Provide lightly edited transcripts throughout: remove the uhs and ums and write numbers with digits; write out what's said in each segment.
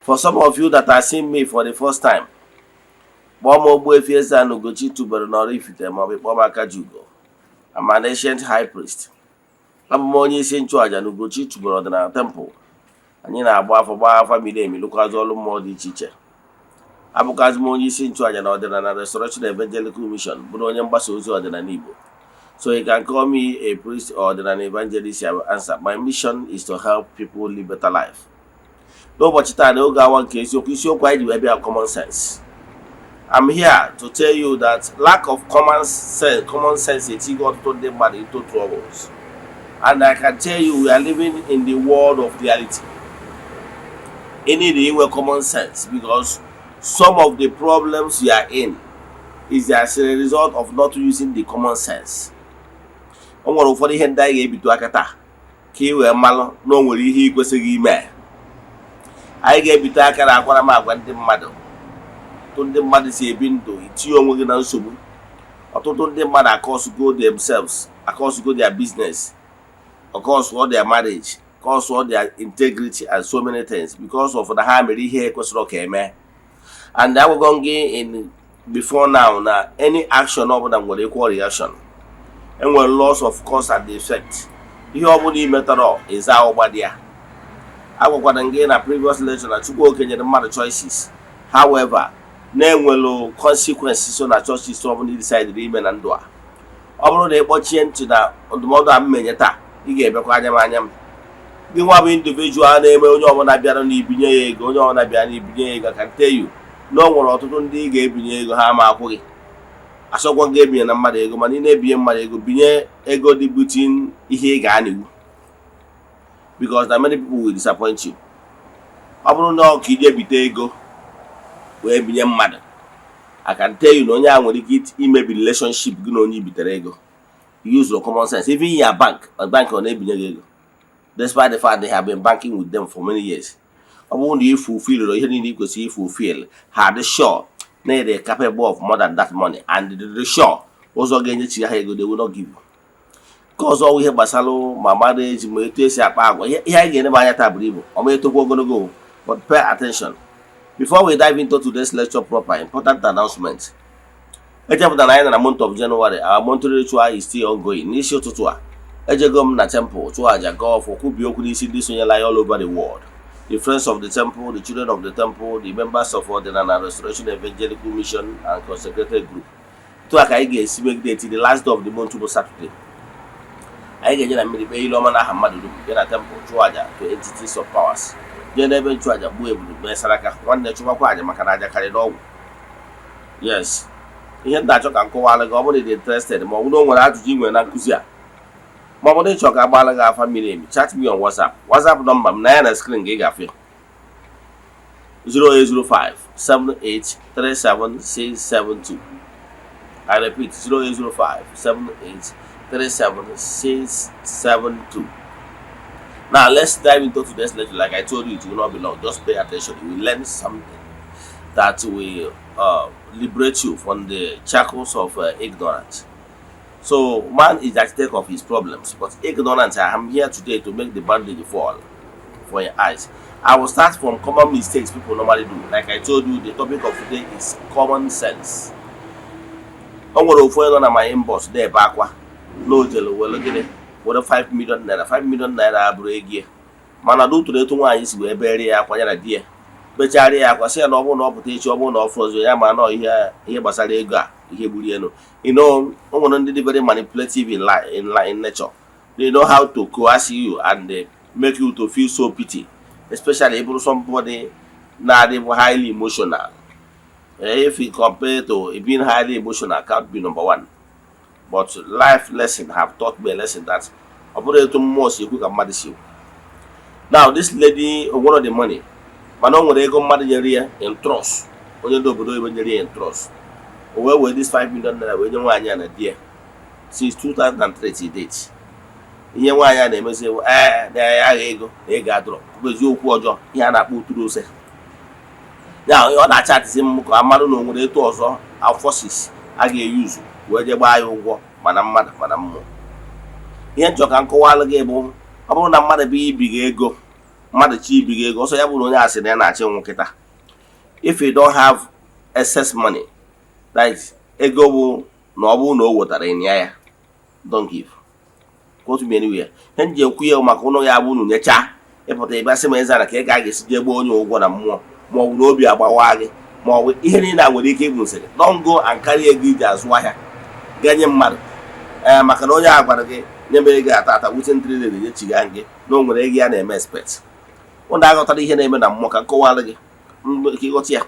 For some of you that are seeing me for the first time, kpọọ m Ogbuefi Eze-Ana Ugochi tubelu n'Oraifite maọbụ kpọọ m Akajiugo. I'm an ancient high priest. Abụ m onye isi nchụaja na Ugochi tubelu ọdịnala temple. Anyị na-agba afọ, gbaa afa miri emi, lụkwazị ọrụ mmụọ dị iche iche. Abụkwazị m onye isi nchụaja na Ọdịnala Restoration Evangelical Mission, bụrụ onye mgbasa ozi ọdịnala Igbo. So you can call me a priest or ọdịnala evangelist, I will answer. My mission is to help people live better life. N'ụbọchị taa, n'oge awa nke isiokwu, isiokwu anyị ji wee bịa, common sense. I'm here to tell you that lack of common sense etigo ọtụtụ ndị mmadụ into troubles. And I can tell you, we are living in the world of reality. You need inwe common sense because some of the problems you are in is as a result of not using the common sense. O nwere ụfọdụ ihe ndị anyị ga-ebido aka taa ka ị wee malụ na o nwere ihe ị kwesịghị ime. Anyị ga-ebite aka na akwaramagwa ndị mmadụ, ọtụtụ ndị mmadụ si ebi ndụ, itinye onwe gị na nsogbu. Ọtụtụ ndị mmadụ acurse-go themselves, acurse-go their business, acurse their marriage, curse their integrity and so many things because of na ha mere ihe kwesịrị ka eme. And agwago m gị in before now na any action ọbụla nwere equal reaction. Enwere laws of cause and effect. Ihe ọbụla ị metọrọ, ịza ụgba dị ya. Agwakwara m gị na previous lecture na Chukwu oke nyere mmadụ choices. However, na-enwelu consequences so na choices ọbụla ị decide ime na ndụ a. Ọ bụrụ na ị kpọchie ntị na ndụmọdụ a m menye taa, ị ga-ebekwa anya m anya m. Gị nwa bụ individual na-eme onye ọbụla bịara na ibinye ya ego, onye ọbụla bịara na ibinye ya ego, ka tell you na o nwere ọtụtụ ndị ị ga-ebinye ego, ha ma akwụ gị. Asọkwa gị ebinye na mmadụ ego, mana ị na-ebinye mmadụ ego, binye ego dị between ihe ị ga-anịwu, because na many people will disappoint you. Ọ bụrụ na ọ ka ije bite ego wee binye mmadụ, I can tell you na onye a nwere ike imebi relationship gị na onye i bitere ego. Use your common sense. Even your bank, bank ọ na-ebinye gị ego, despite the fact they have been banking with them for many years, ọ bụrụ na ị fulfill ihe niile ị kwesịrị ifulfill, ha dị sure na ị dị capable of more than that money and dị sure ụzọ ga-enyechi ha ego, they will not give you. Nke ọzọ ọwụ ihe gbasara ma marriage, ma etu esi akpa agwa. Ihe anyị ga-eneba anya taa buru ibu, ọ ma etokwa ogologo, but pay attention. Before we dive into today's lecture proper, important announcement. Echepụtara na anyị nọ na month of January. Our monthly ritual is still ongoing. N'isi ụtụtụ a, ejego m na temple chụọ aja, gaa ọfọ, kwubie okwu n'isi ndị sonyela anyị all over the world, the friends of the temple, the children of the temple, the members of Ọdịnala Restoration Evangelical Mission and consecrated group. Tụ a ka anyị ga-esi megide till the last day of the month, bụ Saturday. Anyị ga-eje na mmiri kpee ile ọma n'aha mmadụ dum, bịa na temple chụọ aja to entities of powers, jee n'ebe nchụaja gbuo ebulu, mee saraka. Nwanne, chụbakwa aja maka na aja karịrị ọgwụ. Yes, ihe m na-achọ ka m kọwara gị, ọ bụrụ na ị dị interested, ma ọ bụrụ na o nwere ajụjụ ị nwere na nkụzi a, ma ọ bụrụ na ịchọ ka agbaala gị afa miri emi, chat me on WhatsApp. WhatsApp nọmba m na ya na screen gị ga-afụ ya: 0805 7837672. I repeat, 0805 7837672. Now let's dive into today's lecture. Like I told you, it will not be long. Just pay attention. You will learn something that will liberate you from the shackles of ignorance. So man is the architect of his problems, but ignorance, I am here today to make the bandage fall for your eyes. I will start from common mistakes people normally do. Like I told you, the topic of today is common sense. O nwere ofu onye nọ na my inbox na-ebe akwa na o jere were gịnị, were 5 million naira. 5 million naira abụrụ ego ya, mana n'ụtụrụ etu nwaanyị si wee bere ya akwa, ya na di ya bechara ya akwa, sị ya na ọ bụrụ na ọ pụta echi, ọ bụrụ na ọ fọrọzọ ya, ma nọ ihe gbasara ego a, ihe gburu elu. O nwere ndị dị very manipulative in nature. They know how to coerce you and make you to feel so pity, especially ịbụrụ somebody na-adị highly emotional. If you compare to being highly emotional, can't be number one. But life lesson have taught me a lesson that ọ bụrụ etu mmụọ si ekwu ka mmadụ si ekwu. Now this lady, o nwere the money, mana o nwere ego mmadụ nyere ya in trust, onye ndị obodo oyibo nyere ya in trust. O wee wee this 5 million naira wee nye nwaanyị a na di ya. Since 2003 till date, ihe nwaanyị a na-emezi ewu ee na ya agha ego na ego adọrọ kwubezi okwu ọjọọ, ihe a na-akpọ uturu ose ya. Ọ na-achatịzi m ka a marụ na o nwere etu ọzọ forces a ga-eyuzu wee jee gbaa ya ụgwọ, mana mmadụ mana mmụọ. Ihe nchọ ka m kọwalụ gị bụ, ọ bụrụ na mmadụ bụ ibiga ego Mmadụ chi ibi gị ego ọsọ ya bụrụ onye asị na ya na-achọ ịnwụ kịta, if you don't have excess money, that is, ego bụ na ọ bụrụ na o wetara ịnya ya, don't give. Quote me anywhere. Ihe m ji ekwu ya maka ụnụ ya bụ unu nyechaa ịpụta ịbịa sị m eze na ka ị ga ga-esi jee gbaa onye ụgwọ na mmụọ, ma ọ bụ na obi agbawa gị, ma ọ bụ ihe niile a nwere ike ịbụ nsịrị. Don't go and carry ego iji azụ ahịa ga nye mmadụ, ee, maka na onye a gwara gị nye m ego ata ata, within 3 days enyechiga gị na o nwere ego ya na-eme expect. Ụnụ aghọtara ihe na-eme na mmụọ. Ka nkọwara gị ka ịghọta ya.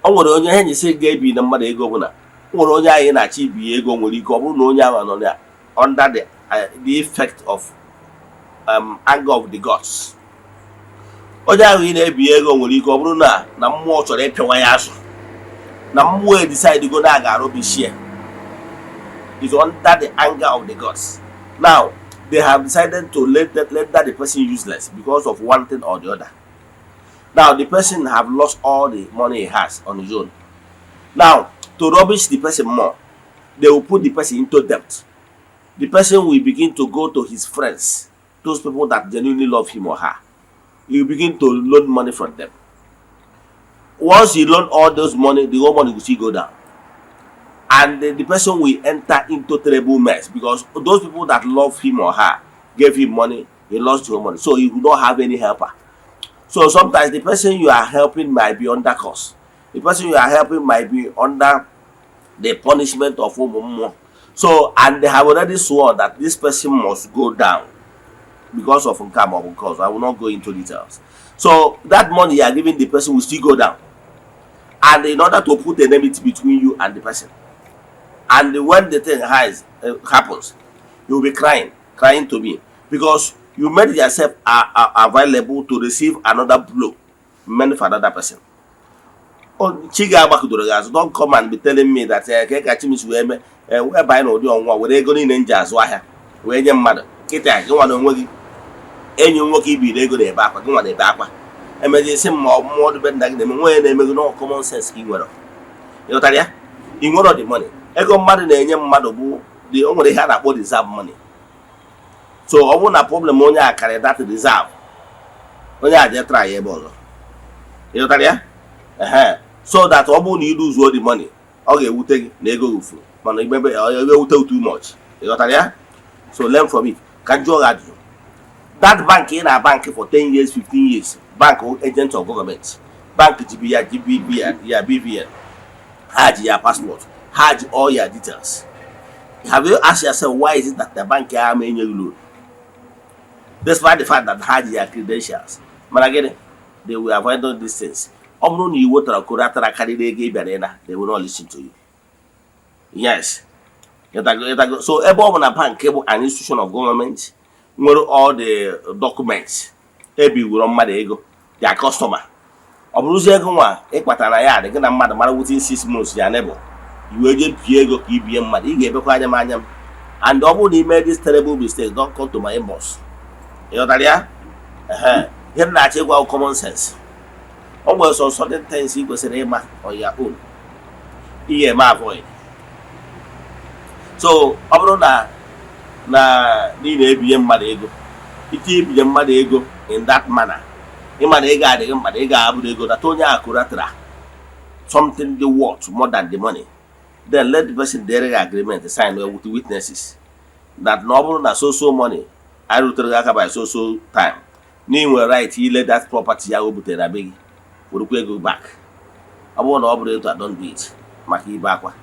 O nwere onye ihe nyesi ga-ebi na mmadụ ego bụ na o nwere onye anyị na-achọ ibi ego, nwere ike ọ bụrụ na onye ahụ nọ na under the effect of anger of the gods. Onye ahụ ị na-ebi ego nwere ike ọ bụrụ na mmụọ chọrọ ịpịawa ya azụ, na mmụọ decide go na a ga-arụbishie is under the anger of the gods. Now they have decided to let that the person useless because of one thing or the other. Now the person have lost all the money he has on his own. Now, to rubbish the person more, they will put the person into debt. The person will begin to go to his friends, those people that genuinely love him or her. He will begin to loan money from them. Once he loan all those money, the whole money will still go down and the person will enter into terrible mess because those people that love him or her gave him money. He lost the whole money, so he will not have any helper. So sometimes the person you are helping might be under curse. The person you are helping might be under the punishment of ụmụ mmụọ. So, and they have already sworn that this person must go down because of nke a ma ọ bụ nke ọzọ. I will not go into details. So that money you are giving the person will still go down, and in order to put enmity between you and the person. And when the thing happens, you will be crying, crying to me, because you made yourself available to receive another blow meant for another person. Chi ga-agbakụdoro gị azụ. Don't come and be telling me that ka chi m si wee mee wee banye n'ụdị ọnwụnwa were ego niile m ji azụ ahịa wee nye mmadụ kịta. Gị nwa na onwe gị, enyi m nwoke, ibiri ego na-ebe akwa, gị nwa na-ebe akwa, emezi isi m ma ọ mmụọ dịbe nna gị na-eme nwe ya na-eme gị. No common sense ka ị nwere. Ịghọtara ya? Ị nwere the money. Ego mmadụ na-enye mmadụ bụ the o nwere ihe a na-akpọ reserve money. So ọ bụrụ na problem onye a karịrị that reserve, onye a jee try ebe ọzọ. Ịghọtara ya? Ehe, so that ọ bụrụ na ị lose the money, ọ ga-ewute gị na ego gị furu, mana imebe ọ ga-ewute too much. Ịghọtara ya? So learn from it. Ka m jụọ gị ajụjụ. That bank ị na bank for 10 years, 15 years, bank agent of government, bank ji ya GBB ya BVN, ha ji ya passport, ha ji all your details. Have you asked yourself, why is it that the bank ama enye gị loan despite the fact that ha ji ya credentials? Mana gịnị? They will avoid all these things. Ọ bụrụ na ị wetara collateral karịrị ego ị bịara ịna, they will not listen to you. Yes. Ịtago, ịtago. So ebe ọ bụ na bank bụ an institution of government nwere all the documents ebiwuro mmadụ ego, their customer, ọ bụrụzie ego nwa ịkpatara na ya dị gị na mmadụ mara, within 6 months ya nebụ iwee jee bie ego ka ibie mmadụ, ị ga-ebekwa anya m anya m. And ọ bụrụ na ị mee this terrible mistake, don't come to my inbox. Ịghọtara ya? Ehe, ihe m na-achọ ịgwa, common sense. O nwere some certain things ị kwesịrị ịma on your own, ị ga-eme avoid. So ọ bụrụ na ị na-ebinye mmadụ ego, ike ibinye mmadụ ego in that manner, ịma na ego adịghị mkpa, na ego abụrụ ego that onye a collateral something dị worth more than the money, then let the person dere gị agreement, sign with witnesses, that na ọ bụrụ na so so money anyị rutere gị aka by so so time, na ị nwere right ile that property ya o butere na be gị, werekwa ego back. Ọ bụrụ na ọ bụrụ etu a, don't do it, maka ibe akwa.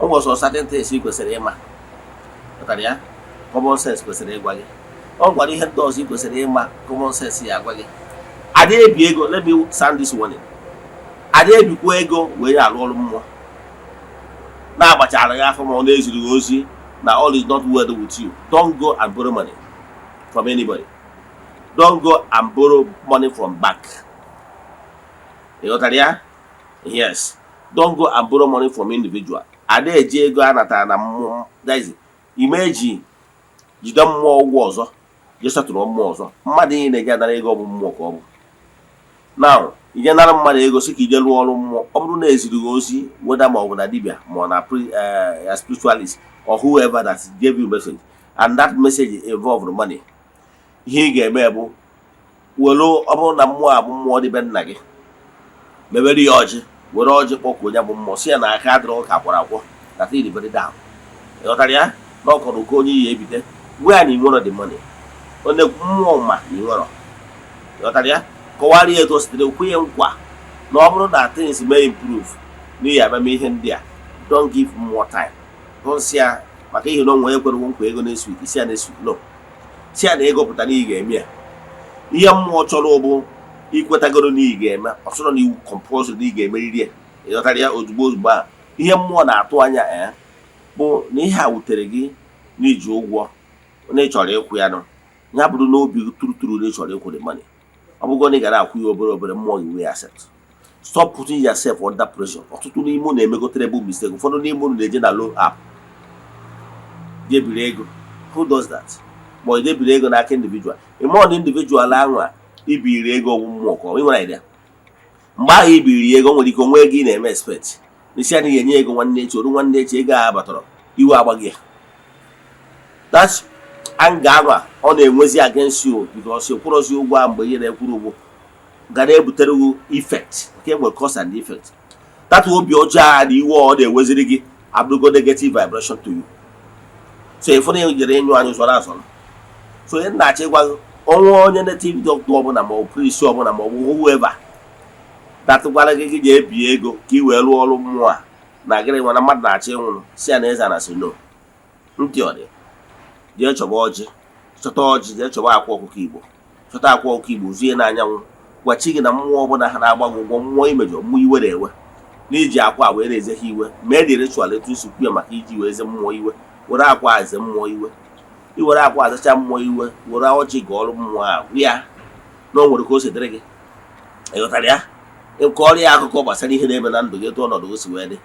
O nwere some certain things ị kwesịrị ịma. Ghọtara ya? Common sense kwesịrị ịgwa gị. Ọ gwara ihe ndị ọzọ ị kwesịrị ịma, common sense ya agwa gị. Ada ebi ego. Let me sound this warning. Ada ebikwa ego wee arụ ọrụ mmụọ na-agbachara gị afọ, ma ọ na-eziri gị ozi na all is not well with you. Don't go and borrow money from anybody. Don't go and borrow money from bank. Ị ghọtara ya? Yes, don't go and borrow money from individual. Ada eji ego a natara na mmụọ, that is, ime eji jide mmụọ ụgwọ ọzọ, je setụrụ mmụọ ọzọ. Mmadụ niile na-eji anara ego, ọ bụ mmụọ ka ọ bụ. Now, ije nara mmadụ ego si ka ije rụọ ọrụ mmụọ, ọ bụrụ na eziri gị ozi, whether ma ọ bụ na dibịa, ma ọ na spiritualist or whoever that gave you message, and that message involved money, ihe ị ga-eme bụ Were, ọ bụrụ na mmụọ a bụ mmụọ dị be nna gị, mewere ya ọjị, were ọjị kpọkuo ya bụ mmụọ, si ya na aka adịrị ụka akwara akwọ, that is very down. Ịghọtara ya na ọ kọrọ ụkọ onye yi ebite, gwa ya na ị nwere the money, onye mmụọ ma na ị nwere. Ịghọtara ya? Kọwara ya etu o sitere kwenye nkwa na ọ bụrụ na things may improve n'ihi abịam ihe ndị a. Don't give more time. Don't si ya maka ihe na onwe ekwere nkwa ego next week, si ya next week. No, si ya na ego pụta na ị ga-eme ya. Ihe mmụọ chọrọ bụ ikwetagoro na ị ga-eme. Ọ chọrọ na iwu compulsory na ị ga-emeriri ya. Ịghọtara ya? Ozugbo ozugbo a, ihe mmụọ na-atụ anya bụ na ihe a wutere gị n'iji ụgwọ na ị chọrọ ịkwụ ya, nụ ya bụrụ n'obi gị turu turu na ị chọrọ ịkwụ the money. Ọ bụgo na ị gara akwụ ya obere obere, mmụọ gị wee accept. Stop putting yourself under pressure. Ọtụtụ n'ime unu na-emegotere bụ mistake. Ụfọdụ n'ime unu na-eje na loan app jee biri ego. Who does that? Ma ọ jee biri ego n'aka individual, ịmụọ na individual anwa ibiri ego ọgwụ mmụọ ka ọ ị nwere idea. Mgbe ahụ ibiri ego, nwere ike onwe ego ị na-eme expect n'isi anaghị enye ego nwanne echi, oru nwanne echi, ego a batara, iwe agbaghị ya. That's anger anwa ọ na-enwezi against you because ị kwụrọzi ụgwọ ahụ mgbe ihe na-ekwuru ụgwọ ga na-ebutere gị effect nke nwere cause and effect. That obi ọjọọ a na iwe ọ na-eweziri gị abụrụgo negative vibration to you. So ịfụ na jere ịnyụ anyụ zọrọ azọrọ. So ihe na-achọ ịgwa gị, ọnwa onye native doctor ọbụla ma ọ bụ priest ọbụla ma ọ bụ whoever that gwara gị gị ga-ebi ego ka ị wee rụọ ọrụ mmụọ a na gịnị nwa na mmadụ na-achọ ịnwụrụ, si ya na eze na si no ntị ọ dị. Jee chọba ọjị, chọta ọjị, jee chọba akwa ọkụkọ Igbo, chọta akwa ọkụkọ Igbo, zie n'anyanwụ, gwa chi gị na mmụọ ọbụla ha na-agba gị ụgwọ, mmụọ imejọ, mmụọ iwe na-ewe, n'iji akwa wee na-eze ha iwe. Mee dị ritual etu isi kwu ya maka iji wee eze mmụọ iwe. Were akwa eze mmụọ iwe, iwere akwa azacha mmụọ iwe, were ọjị gọọrọ mmụọ a, gwa ya na o nwere ka o si dịrị gị. Ịghọtara ya? Kọọrọ ya akụkọ gbasara ihe na-eme na ndụ gị, etu ọnọdụ gị si wee dị.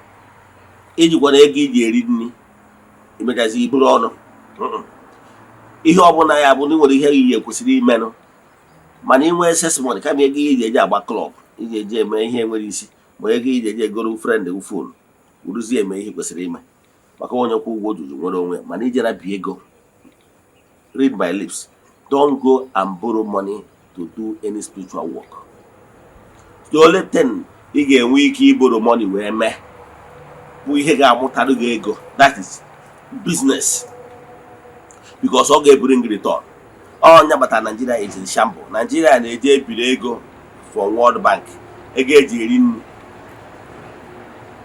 Ijikwa na ego iji eri nri imechazi iburu ọnụ. Ihe ọbụla ya bụ na ị nwere ihe iyi kwesịrị imenụ, mana inwe excess money, kama ego iji eji agba club, iji eji eme ihe nwere isi, ma ego iji eji egoro friend gị phone, wuruzie eme ihe kwesịrị ime, maka onye kwụ ụgwọ ojuju nwere onwe. Mana ijera bi ego, read my lips, don't go and borrow money to do any spiritual work. The only thing ị ga-enwe ike iborrow money wee mee bụ ihe ga-amụtarụ gị ego, that is business, because ọ ga-ebring return. Ọnya bata Nigeria is in shambles. Nigeria na-eje ebiri ego from World Bank, ego eji eri nri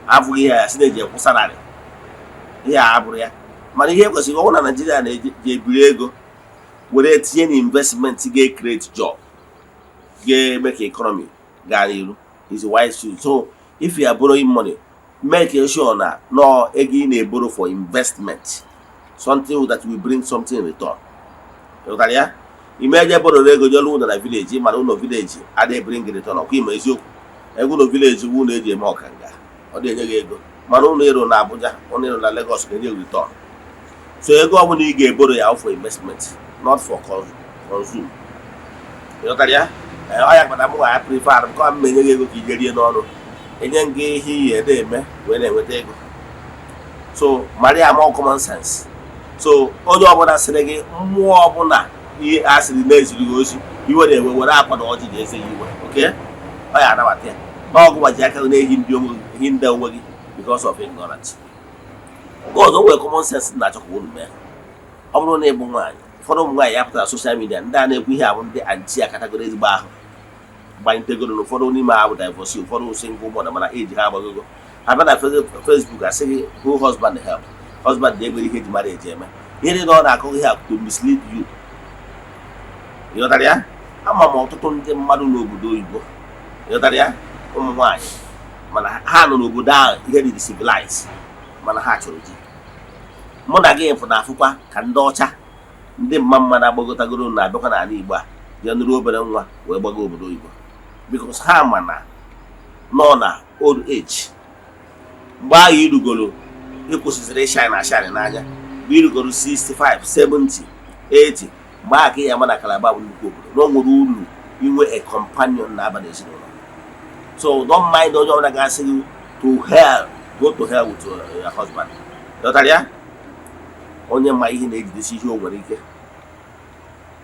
abụghị ihe ya si na-eji ekwu salary. Ihe a abụrụ ya, mana ihe kwesịrị ọnwụ na Nigeria na-eji ebiri ego were tinye na investment ga-create job, ga-eme ka economy gaa n'iru, is wise choice. So if you are borrowing money, make sure na no ego ị na-eborrow for investment, something that will bring something in return. Ịghọtara ya? Ime eje borrowro ego jelu ụlọ na village, mana ụlọ village adịghị bring return. Ọkwa ime eziokwu, ego ụlọ village bụ ụlọ eji eme ọkanga, ọ dị enye gị ego, mana ụlọ ịrụ na Abuja, ụlọ ịrụ na Lagos ga-enye gị return. So ego ọbụla ị ga-eborrow ya for investment, not for consume. Ịghọtara ya? Ọ ya kpata m nwa ya prefer nke m enye gị ego ka ije rie n'ọnụ, enye m gị ihe iyi ede eme wee na-enweta ego. So mara more common sense. So onye ọbụla sịrị gị, mmụọ ọbụla ihe a sịrị na-eziri gị ozi, iwe na-ewe, were akwa na ọjị ji eze ya iwe oke, ọ ya anabata ya na ọgụ gbaji aka na-ehi ndị onwe ehi ndị onwe gị because of ignorance. Nke ọzọ nwere common sense na-achọ ka unu mee. Ọ bụrụ na ịbụ nwaanyị, ụfọdụ ụmụ nwaanyị ya pụtara social media, ndị a na-ekwu ihe a bụ ndị anti akatagoro ezigbo ahụ gbanyetegoro, na ụfọdụ n'ime ha bụ divorce, ụfọdụ single mother, mana eji ha agbagogo. Ha bịa na Facebook asị gị who husband help husband na-egwere ihe eji mara eji eme ihe niile ọ na-akọ ihe a to mislead you. Ịghọtara ya? Ama m ọtụtụ ndị mmadụ n'obodo oyibo, ịghọtara ya, ụmụ nwaanyị, mana ha nọ n'obodo ahụ ihe dị civilized, mana ha chọrọ di. Mụ na gị fụ na-afụkwa ka ndị ọcha, ndị mma mma na-agbagotagoro na-abịakwa n'ala Igbo a jee nụrụ obere nwa wee gbago obodo oyibo, because ha ma na nọ na old age. Mgbe ahụ irugoro, ịkwụsịzịrị ịshine na shine n'anya, mgbe irugoro 65, 70, 80, mgbe ahụ ka ị ya ama na Calabar bụ nnukwu obodo, na o nwere uru inwe a companion na-aba n'ezinụlọ. So don't mind onye ọbụla ga-asị gị to hell, go to hell with your husband. Ghọtara ya? Onye ma ihe na-ejidesi ihe o nwere ike,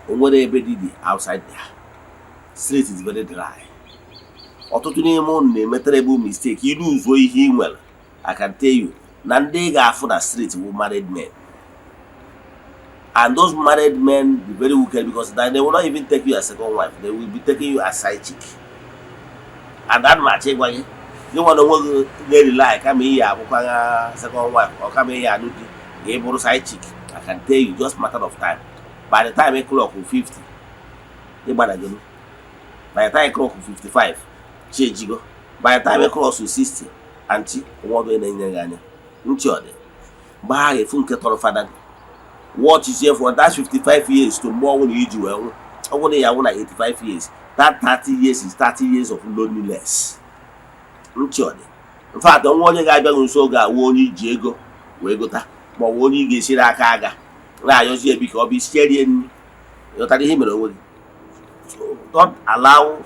o nwere ebe dị dị outside there. Street is very dry. Ọtụtụ n'ime unu na-emetere ebe mistake iluzuo ihe ị nwere. I can tell you na ndị ị ga-afụ na street bụ married men, and those married men be very wicked because they will not even take you as second wife, they will be taking you as side chick. And that ma achọ ịgwa gị, gị nwa na onwe gị na-erely kama iyi abụkwa second wife ọ kama iyi anụ di ka ị bụrụ side chick. I can tell you, just matter of time, by the time ị clock 50, ịgbadagoro. By the time ị clock 55, chi ejigo. By the time ị cross 60, aunty nwa ọdụ na-enye gị anya ntị ọ dị mgbe ha ga-efu nke tọrọ fada gị. Watch here for that 55 years to mgbe ọnwụ na iji wee nwụ. Ọ bụrụ na ya nwụ na 85 years, that 30 years is 30 years of loneliness. Ntị ọ dị. In fact, ọnwa onye ga-abịa gị nso ga-awụ onye iji ego wee gota, ma ọ bụ onye ị ga-esiri aka aga na-ayọzi ebi ka ọ bụ isi rie nri. Ịghọtara ihe mere onwe gị? So don't allow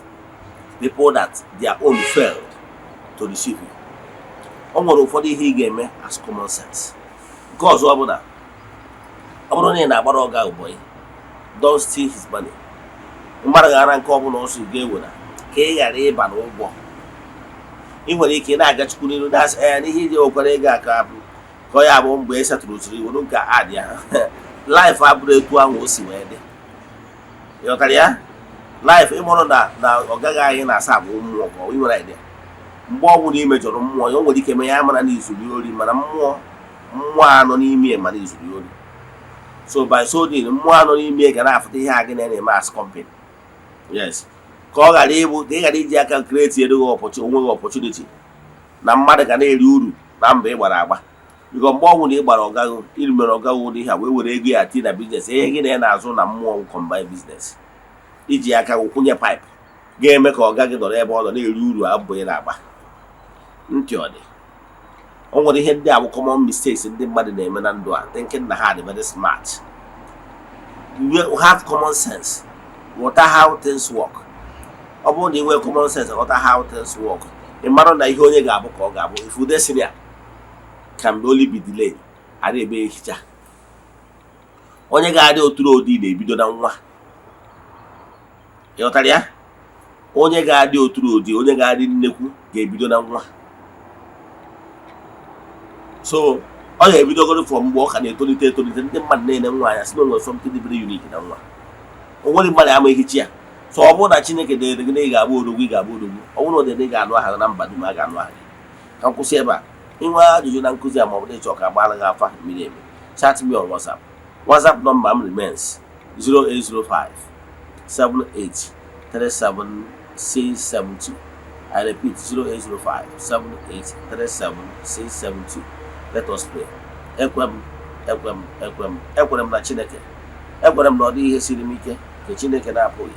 people that their own failed to deceive you. O nwere ụfọdụ ihe ị ga-eme as common sense. Nke ọzọ ọ bụ na ọ bụrụ na ị na-agbara ọga ụbọyị, don't steal his money. Mmadụ ga-ara nke ọbụla ọsọ ga-ewere ka ị ghara ịba n'ụgwọ. Ị nwere ike ị na-aga Chukwu n'iru na-asị ya n'ihe iji nwekwara ego a ka bụ ka ọ ya bụ mgbe ị setụrụ usoro iwere nke adị ya. Life abụrụ etu ahụ o si wee dị. Ịghọtara ya? Life ịmụrụ na ọ gaghị anyị na-asa abụ mmụọ ka ị nwere idea. Mgbe ọ bụla ị mejọrọ mmụọ ya, o nwere ike mee ya mara na izuru ori, mana mmụọ anọ n'ime ya mana izuru ori. So by so doing, mmụọ anọ n'ime ya ga na-afụta ihe a gị na-eme as company. Yes, ka ọ ghara ịbụ ka ị ghara iji aka create ego gị onwe gị opportunity na mmadụ ga na-eri uru na mba ị gbara agba. Biko, mgbe ọbụla ị gbara ọgaghụ, iri mere ọgaghụ n'ihe a wee were ego ya tii na business, ihe gị na ya na-azụ na mmụọ combine business, iji aka kwụnye pipe ga-eme ka ọga gị nọrọ ebe ọ nọ na-eri uru abụ ị na-agba. Ntị ọ dị. O nwere ihe ndị a bụ common mistakes ndị mmadụ na-eme na ndụ a, thinking na ha dị very smart. You have common sense, ghọta how things work. Ọ bụrụ na ị nwee common sense, ghọta how things work, ị mara na ihe onye ga-abụ ka ọ ga-abụ. If destiny a can only be delayed, a na-eme ehicha. Onye ga-adị oturu odi na-ebido na nwa. Ị ghọtara ya? Onye ga-adị oturu odi, onye ga-adị nnekwu ga-ebido na nwa. So ọ ga-ebidogoro from mgbe ọ ka na-etolite etolite. Ndị mmadụ na-ene nwa anya sị na o nwere something very unique na nwa. O nwere mmadụ ama ehicha ya. So ọ bụrụ na Chineke dere gị na ị ga-abụ odogwu, ị ga-abụ odogwu. Ọ bụrụ na o dere na ị ga-anụ aha na mba dum, a ga-anụ aha gị. Ka m kwụsị ebe a. Inwe ajụjụ na nkụzi a, maọbụ na ịchọ ka agbara gị afa miri emi, chat me on WhatsApp. WhatsApp number m remains 0805 78 37 672. I repeat, 0805 78 37 672. Let us pray. Ekwe m, ekwe m, ekwe m, ekwere m na Chineke. Ekwere m na ọ dịghị ihe siri m ike nke Chineke na-apụghị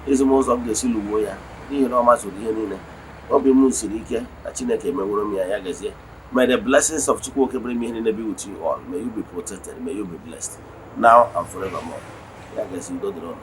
izi m ụzọ m ga-esi lụgbuo ya, n'ihi na ọ mazuru ihe niile. Obi m siri ike na Chineke emeworo m ya. Ya gazie. May the blessings of Chukwu Okike bring me niile be with you all. May you be protected, may you be blessed now and forevermore. Ya gazie. Udo dịrị unu.